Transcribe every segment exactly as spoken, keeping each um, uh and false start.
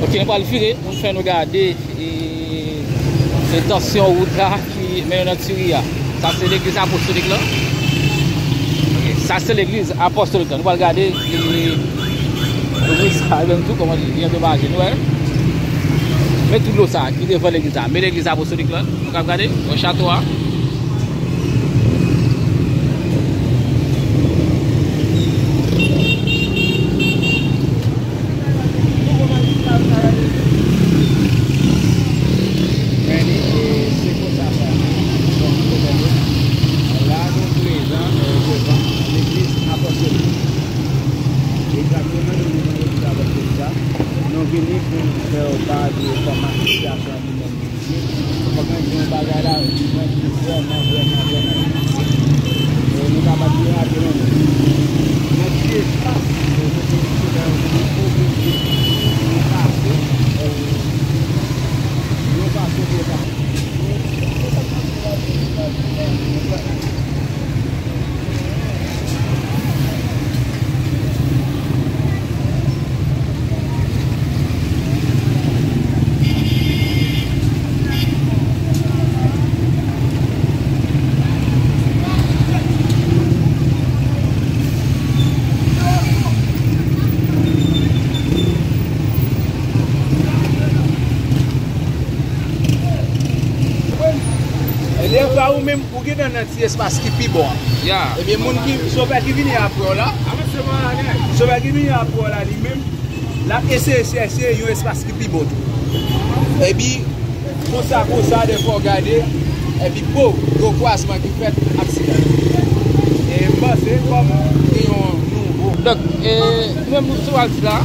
Ok, nou pral vire pou n fè nou gade e, entansyon wout la ki mennen nan Tiri a. Sa se legliz apostolik la. Ok, sa se legliz apostolik la. Nou pral gade e, legliz sa menm tou, kòman li andomaje. Nou wè? Men tout dlo sa ki devan legliz la. Men legliz apostolik la. Nou ka gade, yon chato a. Men li, e, se konsa sa. Bon, nou konnen nou. La, nou prezan, e, devan legliz apostolik. Egzakteman, nou devan legliz apostolik la. Nou vini pou n fè w pa de kòman sitiyasyon an li menm. Fòk mwen di yon bagay la, mwen di vrèman, vrèman, vrèman difisil. E nou kapab vin raple nou menm. Nan ti espas, e, kote misye ta yo vini oblije nou pase, e, yon fason pou yo kapab. Dèfwa ou menm, ou gentan nan ti espas ki pi bon an. Ya. Ebyen, moun ki, sofè ki vini apre w la, sofè ki vini apre w la, li menm, l ap eseye chèche yon espas ki pi bon tou. Epi, konsa, konsa, dèfwa w gade, epi, po, gwo kwazman ki fèt, aksidan. E m panse, kòm gen yon nouvo. Donk, e, nou menm, nou sou al di la.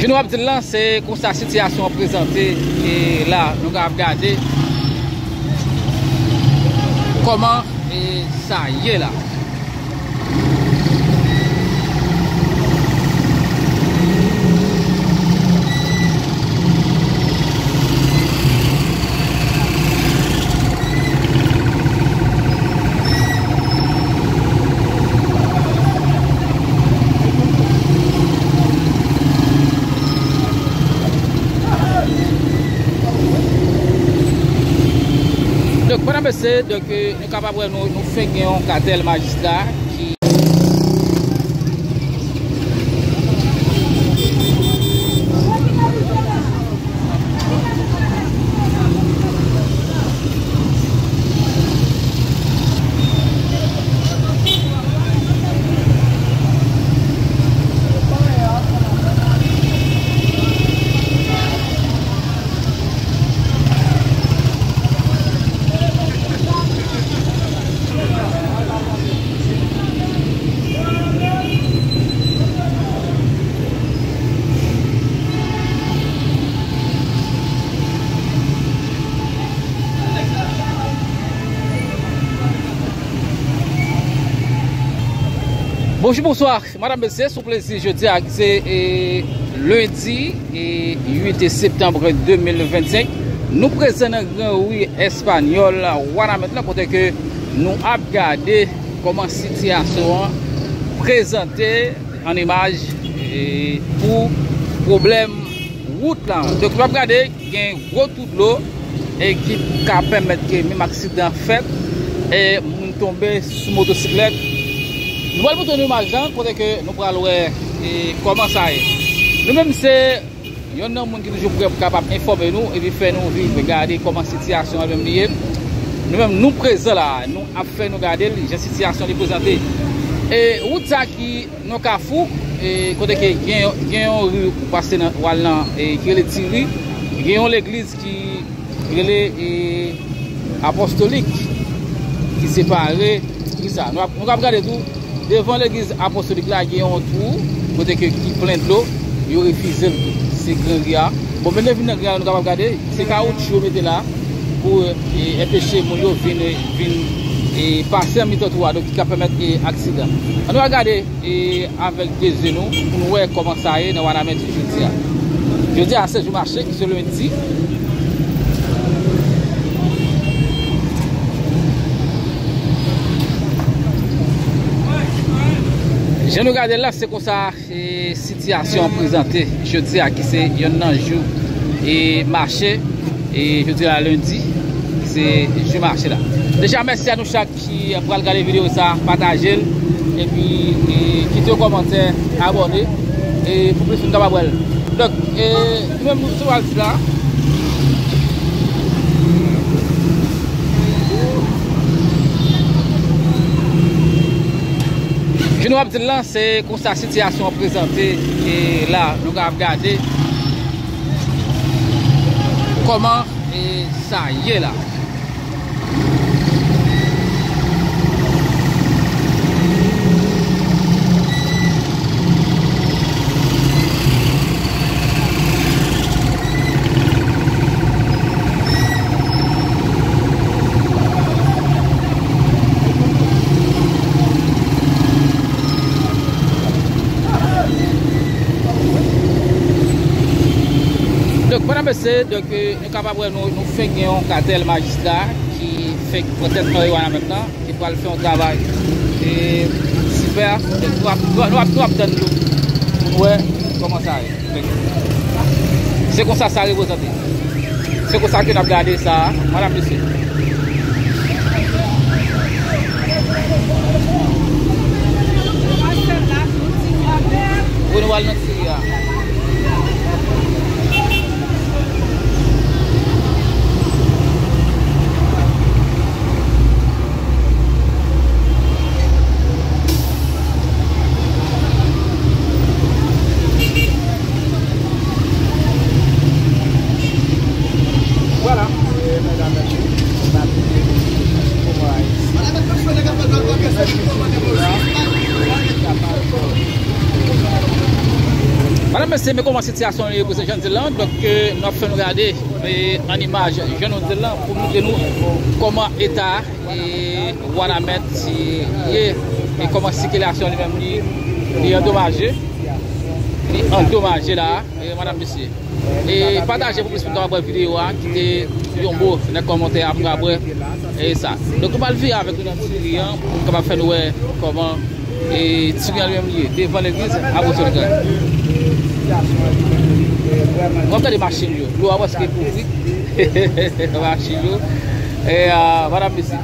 Jan nou ap di l lan, se konsa sitiyasyon an prezante, e la, nou ka ap gade kòman, e, sa ye la. Donk, medam, mesye, donk, e, nou kapab wè nou, nou fenk gen yon katèl majistra ki Bonjou, bonswa. Medam, mesye, se yon plezi jodi a, se, e, lendi, e, uit septanm de mil vennsenk. Nou prezan nan gran ri espanyòl Wanament lan, kote ke nou ap gade kòman sitiyasyon an prezante an imaj, e, pou pwoblèm wout la. Donk, nou ap gade gen gwo twou dlo, e ki ka pèmèt ke menm aksidan fèt, e moun tonbe sou motosiklèt. Nou pral montre nou imaj lan, kote ke nou pral wè, e, kòman sa ye. Nou menm se yonn nan moun ki toujou prè pou kapab enfòme nou, epi fè nou viv, gade kòman sitiyasyon an menm li ye. Nou menm, nou prezan la, nou ap fè nou gade l, jan sitiyasyon li prezante. E wout sa ki nan kafou, e kote ke gen, gen yon ri ou pase nan, w al nan, e ki rele Ti Ri, gen yon legliz ki rele, e, Apostolik, ki separe ri sa. Nou ap, nou ap gade tou, devan legliz Apostolik la, gen yon twou, kote ke ki plen dlo, yo refize l tou. Se gran ri a. Bon, men nou vin nan gran ri a, nou kapab gade, se kawoutchou yo mete la pou, e, enpeche moun yo vin, vin, e, pase an mitan twou a, donk ki ka pèmèt, e, aksidan. Ann nou al gade, e, avèk de zye nou, pou nou wè kòman sa ye nan Wanament jodi a. Jodi a, se jou mache, ki se lendi. Jan nou gade l la, se konsa e sitiyasyon an prezante jodi a, ki se yonn nan jou e mache, e jodi a lendi, ki se jou mache la. Deja, mèsi a nou chak ki pral gade videyo sa, pataje l, epi e, kite yon kòmantè, abòne, e pou plis moun kapab wè l. Donk, e, nou menm nou sou al di la. Jan nou ap di l lan, se konsa sitiyasyon an prezante e la, nou ka ap gade kòman e sa ye la. Donk, medam, mesye, donk, e, nou kapab wè nou, nou fenk gen yon katèl majistra ki fenk pran tèt nan Wanament lan, ki pral fè yon travay e sipè. Donk, nou ap, nou ap, nou ap tann yo pou nou wè kòman sa ye. Se konsa sa reprezante. Se konsa ke n ap gade sa, medam, mesye. Wi, nou al nan Siri a. Vwala, e, medam, mesye, nou ap gade kòman Ayiti. Medam, mesye, men kòman sitiyasyon an ye pou se jan di lan. Donk, e, nou ap fè nou gade, e, an imaj, jan nou di lan, pou montre nou kòman eta e Wanament ye, e kòman sikilasyon li menm li, li andomaje. Li andomaje la, e, medam, mesye. E pataje pou plis moun kapab wè videyo a, kite yon mo nan kòmantè a pou kapab wè e sa. Donk, nou pral vire avèk nou nan Tiri an, pou nou kapab fè nou wè kòman e Tiri an li menm li ye, devan legliz Apostolik la. W ap gade machin yo, dlo a prèske kouvri machin yo. E, a, medam, mesye.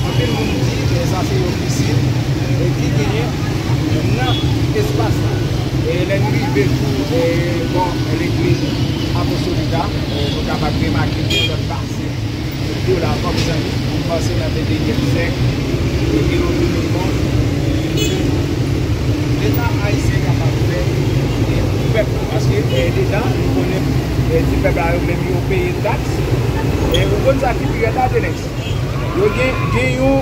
Anpil moun di, e, sa se yon pisin, e, ki genyen nan espas la. E lè n rive tou, e, bò legliz Apostolik la, e, nou kapab remake gen lòt basen dlo la kòm zanmi, nou panse nan ventenyèm syèk, e, gen yon domino. Leta ayisyen kapab fè, e, pou pèp la, paske, e, deja, nou konnen, e, ti pèp la, yo menm, yo peye taks. E, ou konn sa ki pi rèd la, Delex? Yo gen, gen yon,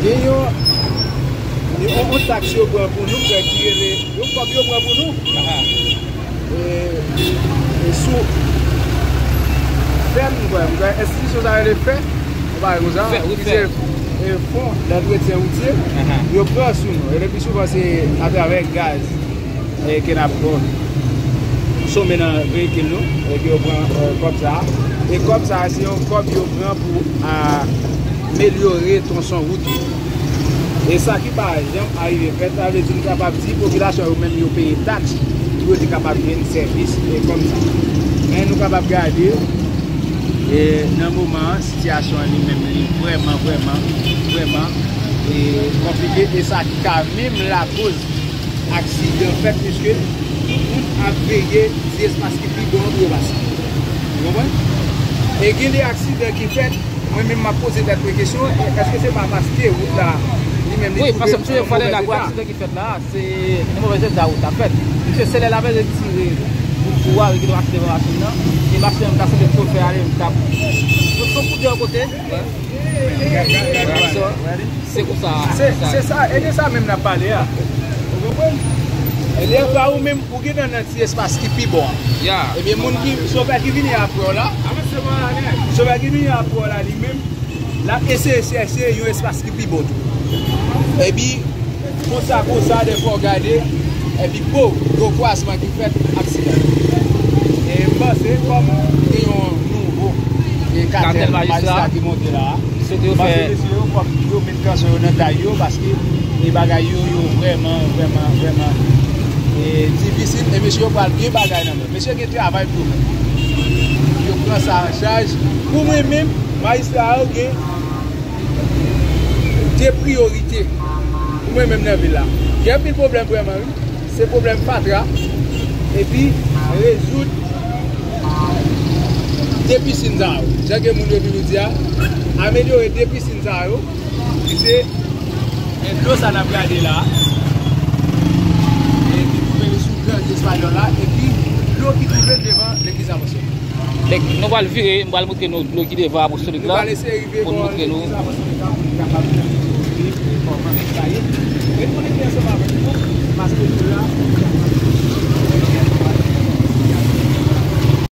gen yon, yon, yon taks yo pran pou nou, frè, ki rele, yon kòb yo pran pou nou. Aha. E, e sou fè, m kwè, m kwè enstitisyon sa rele fè, yon bagay konsa, Fè, wi, ki fè. Se, e, fon dantretyen woutye, aha, yo pran sou nou. E le pi souvan, se atravè gaz, e, ke n ap, bon, konsome nan veyikil nou, epi yo pran, e, kòb sa a. E kòb sa a, se yon kòb yo pran pou amelyore twonson wout yo. E sa ki pa janm arive fèt, sa vle di nou kapab di popilasyon yo menm yo peye taks pou yo te kapab jwenn sèvis, e, kòm sa. Men nou kapab gade, e, nan moman an, sitiyasyon an li menm li vrèman, vrèman, vrèman, e, konplike, e sa ki ka menm lakoz aksidan fèt, piske tout moun ap veye ti espas ki pi bon an pou yo pase. Ou konprann? E gen de aksidan ki fèt, mwen menm m ap poze tèt mwen kesyon, èske se pa paske wout la, li menm li wi, twouve paske m sonje fwa dènye la, gwo aksidan ki fèt la, se nan movèz eta wout la fèt. Misye, se lè l ap retire bout bwa, li gentan pase devan machin nan, e machin nan ta sanble chofè a li menm t ap sot yon kout de yon kote. Se konsa. Se, se sa, e de sa menm n ap pale a. Ou konprann? E lè fwa ou menm, ou gentan nan ti espas ki pi bon an. Ya. Ebyen, moun ki, chofè ki vini apre w la, chofè ki vini apre w la, li menm, l ap eseye chèche yon espas ki pi bon tou. Epi, konsa, konsa, dèfwa w gade, Epi gwo, gwo kwazman ki fèt, aksidan. E m panse kòm gen yon nouvo e katèl majistra ki monte la a, m panse mesye yo fòk yo met kanson yo nan tay yo paske e bagay yo, yo vrèman, vrèman, vrèman e difisil e mesye yo pral gen bagay nan men. Mesye gen travay pou yo fè. Yo pran sa an chaj. Pou mwen menm, majistra yo gen de priyorite pou mwen menm nan vil la. Gen anpil pwoblèm vrèman, wi. Se pwoblèm fatra, epi rezoud de pisin sa yo. Jan ke moun yo toujou di a, amelyore de pisin sa yo, ki se e dlo sa n ap gade la, e ki twouve sou gran espayòl la, epi dlo ki twouve devan legliz apostòl. Lè nou pral vire, m pral montre nou dlo ki devan apostolik la. Pou n montre nou.